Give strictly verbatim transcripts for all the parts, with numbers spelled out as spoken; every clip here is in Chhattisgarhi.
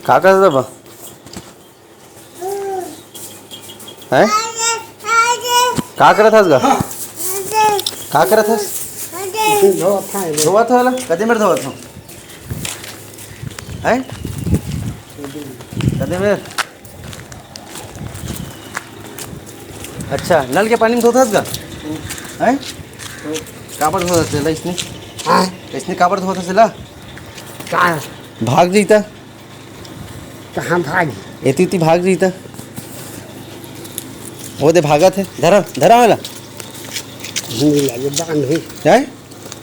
का करत हस बा? हैं? का करत हस गा? का करत हस? धोवत हस ला? कते मेर धोवत हस? हैं? कते मेर? अच्छा, नल के पानी में धोत हस गा? हैं? काबर धोत हस ला इसने? हाँ। इसने काबर धोत हस ला? का? भाग जइता। कहाँ भागी? एती उती भाग जइता। वो दे भागत हे। धरा, धरा वाला। नहीं लगे, बांध हुई। हैं?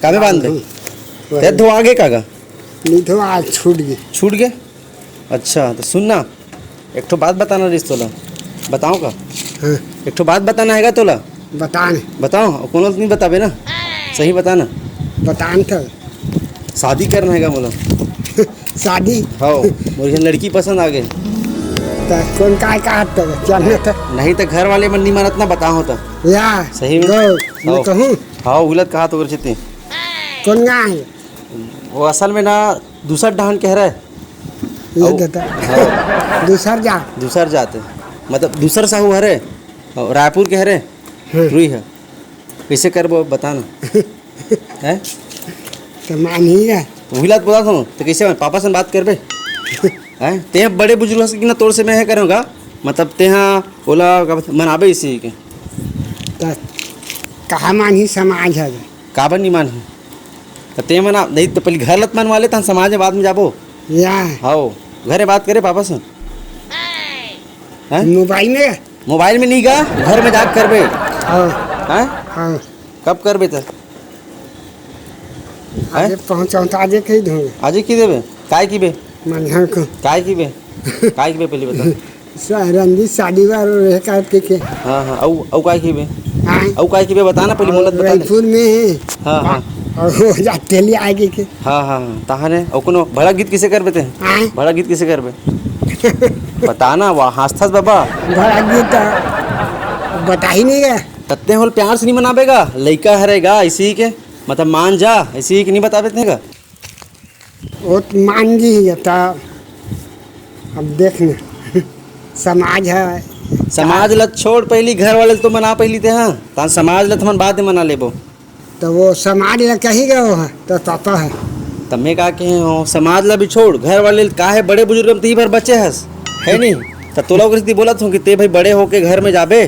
कामे बांध दे? हुई। ते वही। धोआ गे का गा? नहीं धोआ, आज छूट गए। छूट गए? अच्छा, तो सुन ना, एक ठो बात बताना रहिस तोला। बताओ का? हाँ। एक ठो बात बताना हे गा तोला। बतान। बताओ, अउ कोनो नहीं बताबे ना, सही बताना। बतान तो। शादी करना हे गा मोला। शादी? हाँ, मोर एक लड़की पसंद आ गे। तो कौन काय कहा तो चलना तो। नहीं तो घर वाले मन नहीं मानत ना, बताओ तो। या, सही में? गो, मैं हाँ। कहूँ? हाँ, उलत कहा तो करते। कौन गाँव है? वो असल में ना दूसर डहान के हरे। ये अउ, देता। हाँ। दूसर जा। दूसर जाते। मतलब दूसर साहू हरे। अउ रायपुर के हरे। हाँ। रुई है। कैसे करबो अब बता ना। हैं? तो मानही है। तो वही लात बोला था, तो कैसे मैं पापा से बात करबे? हैं? ते बड़े बुजुर्ग से कि ना तोर से मैं है करूँगा। मतलब ते हाँ ओला का बता-, मनाबे इसी के। तो कहाँ मानही समाज है? काबर नहीं मानही? तो ते मना, नहीं तो पहले घर लत मनवा ले, तहन समाज में बाद में जाबो। या। हाँ, घरे बात करे पापा से। हैं? मोबाइल में? मोबाइल में नहीं गा, घर में जाके करबे। हाँ। हैं? हाँ। कब करबे त? आज हैं? पहुँचाऊँ तो आज ही कही दूँगा। आज ही की देबे? काय की बे? मनिहार को। काय की बे? काय की बे पहले बता। सा-, रंजीत शादी बार रहे का के, के। हाँ, हाँ, अउ, अउ काय की बे? हाँ। अउ काय की बे बता ना पहले और मोला बता दे। रायपुर में है। हाँ, हाँ। और वो जाते ले आगे के। हाँ, हाँ, हाँ, तहाने, अउ कोनो भड़ा गीत किसे करबे ते? हाँ। भड़ा गीत किसे करबे? बता ना, वाह, हँसथस बाबा। भड़ा गीत तो बता ही नहीं गया। तत्ते होल प्यार से नहीं मनाबे गा, लइका हरे गा, इसी के, मतलब मान जा, इसी के नहीं बताबे ते गा। वो तो मान जी ही जाता। अब देख ना, समाज है। समाज ला छोड़, पहली घर वाले तो मना पहली ते, हाँ, तहन समाज ला तो हमन बाद में मना लेबो। तो वो समाज ला कही गए हो, तो पापा है। तब मैं का कहे हो, समाज ला भी छोड़, घर वाले का है, बड़े बुजुर्ग में तो ई भर बचे हस, है नहीं? तो तोला ओकरे सेती बोलत हूँ कि ते भाई बड़े होके घर में जाबे,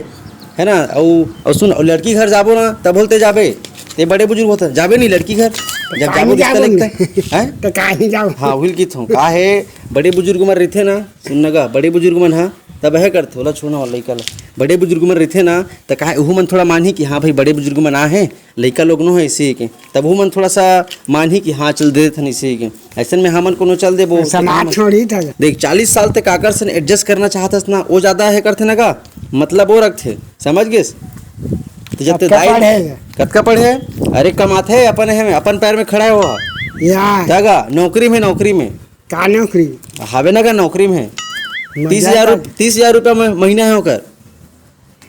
है ना? अउ, अउ सुन, अउ लड़की घर जाबो ना, तब बोलते जाबे, ते बड़े बुजुर्ग होता, जाबे नहीं लड़की घर, जब काहे जाबो नहीं रिश्ता जाबो लगता नहीं? है, हैं? तो काहे नहीं जाबो? हाँ, वही कित हूँ, का है, बड़े बुजुर्ग मन रहिथे ना, सुन ना गा, बड़े बुजुर्ग मन, हाँ, तब है करथे, ओला छोड़ना वाला लइका ला, बड़े बुजुर्ग मन रहिथे ना, तो का है, उहू मन थोड़ा मानही कि हाँ भाई, बड़े बुजुर्ग मन आ हैं, लइका लोग नो है इसी के, तब उहू मन थोड़ा सा मानही कि हाँ, चल दे देथन इसी के। अइसन में हमन कोनो चल देबो, समाज तो छोड़ी था। देख, चालीस साल तक काकर से adjust करना चाहत हस ना, वो ज्यादा है करथे ना का, मतलब वो रखथे, समझ गेस? तो जब ते कतका दाई पढ़े? कतका पढ़े? अरे, कमाथे अपन, है, अपन पैर में खड़ा है वो। या। क्या गा? नौकरी में, नौकरी में। का नौकरी? हावे ना का नौकरी में। मजा तीस हजार का रुप-, तीस हजार रुपया म-, महीना है ओकर।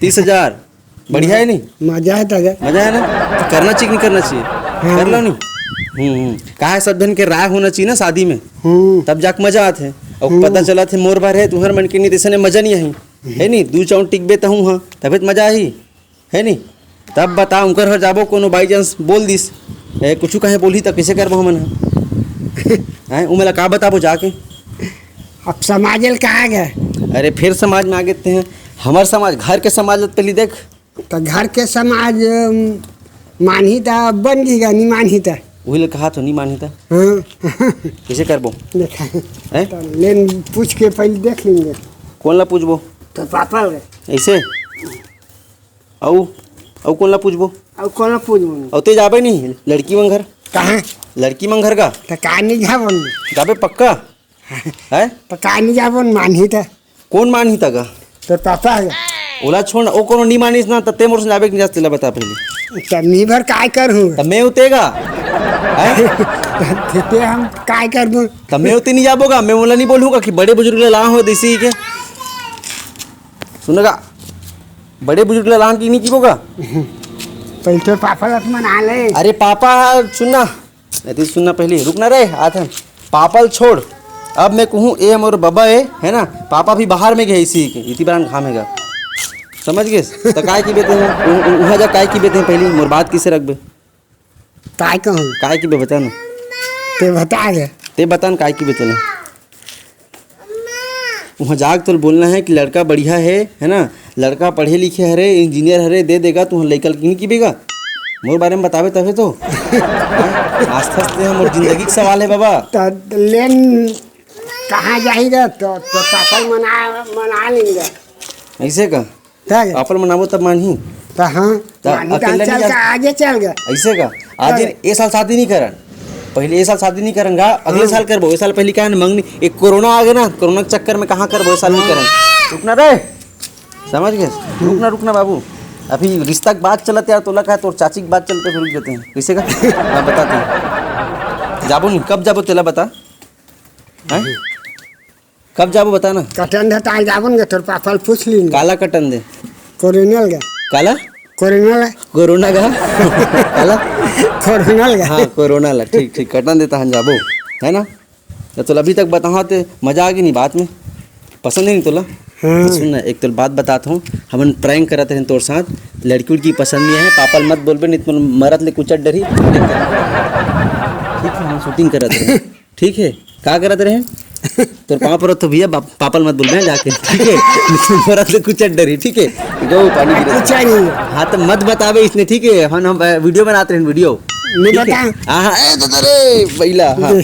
तीस हजार। बढ़िया है नहीं? मजा है ताजा। मजा है ना? तो करना चाहिए कि नहीं करना चाहिए? हाँ। कर लो नहीं? हम्म, हम्म। का है, सब जन के राय होना चाहिए ना शादी में। हम्म। तब जाके मजा आथे। अउ हम्म। पता चलथे मोर भर है, तुहर मन के नहीं, तइसने मजा नहीं आही। है नहीं? दू चाउन टिकबे तहूँ हाँ, तबे तो मजा आही। है नहीं? तब बता, उनकर घर जाबो, कोनो by chance बोल दिस, ए, कुछु कहे बोलही, तब कइसे करबो हमन ह? हैं, उ मेला का बताबो जाके? अब समाज ल कहा गए? अरे, फिर समाज में आगे ते हैं। हमर समाज, घर के समाज ल पहली देख। तो घर के समाज, अम, मानही त बन गई गा, नहीं मानही त। वही ल कहा तो नहीं मानही त। हाँ। कइसे करबो? देखा। हैं? तो लेन पूछ के पहले देख लेंगे। कौन ला पूछबो? तो पापा ले। ऐसे? अउ, अउ कोन ला पूछबो? अउ कोन ला पूछबो? अउ ते जाबे नहीं लड़की मन घर? कहाँ? लड़की मन घर का? त का नहीं जाबो नहीं? जाबे पक्का? हैं? त का नहीं जाबो नहीं मानही त? कौन मानही त का? तो पापा है। ओला छोड़, ओ कोनो नहीं मानिस ना, त ते मोर से जाबे कि नहीं जास, तेला बता पहले। त नहीं भर काय कर हूँ? त मैं उतेगा? हैं? ते हम काय कर दूँ? त मैं उते नहीं जाबोगा, मैं ओला नहीं बोलूँगा कि बड़े बुजुर्ग ला हो देसी के। सुनगा, बड़े बुजुर्ग ला लान की नहीं कीबो का? पहले तो पापा ला तो मना ले। अरे पापा, सुन ना। अरे सुन ना पहले, रुक ना रे, आथन। पापा ल छोड़, अब मैं कहूँ, ए मोर बबा ए, है ना, पापा भी बाहर में गए इसी के, इति बड़ा घाम हेगा। समझ गेस? त काय कहिबे तें? उ-, उ-, उहाँ जा काय कहिबे तें, पहली मोर बात कइसे रखबे? काय कहूँ? काय कहिबे बता ना। तें बता दे। तें बता ना काय कहिबे तेला। उहाँ जाके तोला बोलना हे कि लड़का बढ़िया हे, है ना, लड़का पढ़े लिखे हरे, इंजीनियर हरे, दे देगा, तुँहर लइका ल नइ कहिबे गा। मोर बारे में बताबे तभे तो। आस्था से मोर जिंदगी के सवाल हे बाबा। त लेन कहाँ जाही रे? तो, तो पापा ल मना, मना लेंगे। अइसे का? त पापा ल मनाबो तब मानही। त हाँ, त मानही त अकेल्ला चल नइ जा। आगे चल गे। अइसे का? आज ए साल शादी नइ करन, पहली ए साल शादी नइ करन गा, अगले साल करबो। ए साल पहली का हे ना, मंगनी, एक कोरोना आ गे ना, कोरोना के चक्कर में कहाँ करबो, ए साल नइ करन। रुकना रे, समझ गेस? रुकना, रुकना बाबू, अभी रिश्ता के बात चलत हे यार, तोला का हे, तोर चाची के बात चलत हे, फिर रुक जाते हैं। कइसे का? हाँ, बता तैं। जाबो नहीं, कब जाबो तेला बता। हैं? कब जाबो बता ना। कटन दे ताल जाबो न गे, तोर पापा ल पूछ लीन। काला कटन दे? कोरोना ल गे। काला? कोरोना ल। कोरोना का? काला? कोरोना ल गे। हाँ, कोरोना ल। ठीक, ठीक, कटन दे तहन जाबो, है ना? त तोला अभी तक बताहा ते मजा आगे नहीं बात में, पसंद हे नहीं तोला? हाँ। त सुन ना, एक तोला बात बतात हूँ, हमन prank करत रहेन तोर साथ, लड़की उड़की पसंद नहीं आए, पापा ल मत बोलबे, नहीं तो मरत ले कुचट डरही। ठीक हे, हम shooting करत रहेन। ठीक हे, का करत रहेन? तोर पाँव परत हों भैया, बाप-, पापा ल मत बोलबे जाके, ठीक हे? मरत ले कुचट डरही, ठीक हे? गो पानी गिरत हे। कुचट नहीं। हाँ, त मत बताबे इसने, ठीक हे? हम, हम, अ, video बनात रहेन, video। नहीं ठीक हे? बता। हाँ, हाँ, ए, तो, तो रे, बैला, हाँ।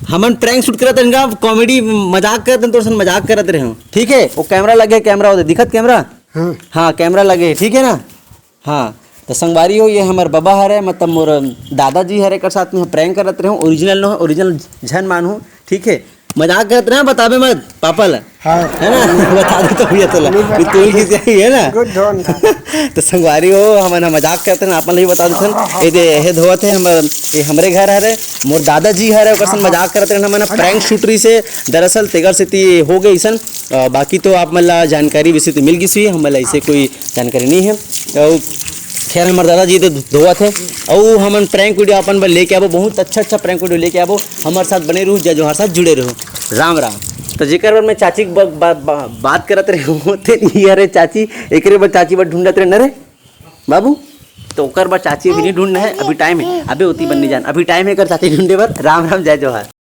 हमन prank shoot करत रहेन गा, comedy, मजाक करत रहेन, तोर संग मजाक करत रहेन, ठीक हे? वो camera लगे, camera होते, दिखत camera? हाँ। हाँ, camera लगे, ठीक हे ना? हाँ, त संगवारी हो, ये हमर बबा हरे, मतलब मोर दादाजी हरे, एकर साथ में prank करत रहेन, original नो, original झन मानहू, ठीक हे? मजाक करत रहेन, बताबे मत पापा ल। हाँ। है ना? बता दे तो भैया तोला। नहीं बता। ये तोल की सही है ना? Good धोन था। त संगवारी हो, हमन ह मजाक करत रहेन, आपन ल भी बता देथन। हाँ, हाँ, ये दे, हाँ। ये धोवत हे, हमर, ये हमरे घर हरे, मोर दादाजी हरे, ओकर संग हाँ, हाँ। मजाक करत रहेन, हमन ह prank shoot रहिसे, दरअसल तेकर सेती हो गे अइसन। अ, बाकी तो आप मन ला जानकारी वइसे तो मिल गिस होही, हमन ला अइसे कोई जानकारी नहीं है। अउ खैर, हमर दादाजी तो धोवत हे, अउ हमन prank video अपन बर लेके आबो, बहुत अच्छा अच्छा prank video लेके आबो। हमर साथ बने रहू, जय जोहार साथ जुड़े रहू। राम राम। त जेकर बर मैं चाची के ब-, ब-, ब-, बात करत रहेंव, ते नहीं हरे चाची, एकरे बर चाची बर ढूंढत रहेन रे बाबू। त ओकर बर चाची अभी नहीं ढूंढना है, अभी time है, अबे ओती बर नहीं जान, अभी time है एकर चाची ढूंढे बर। राम राम, जय जोहार।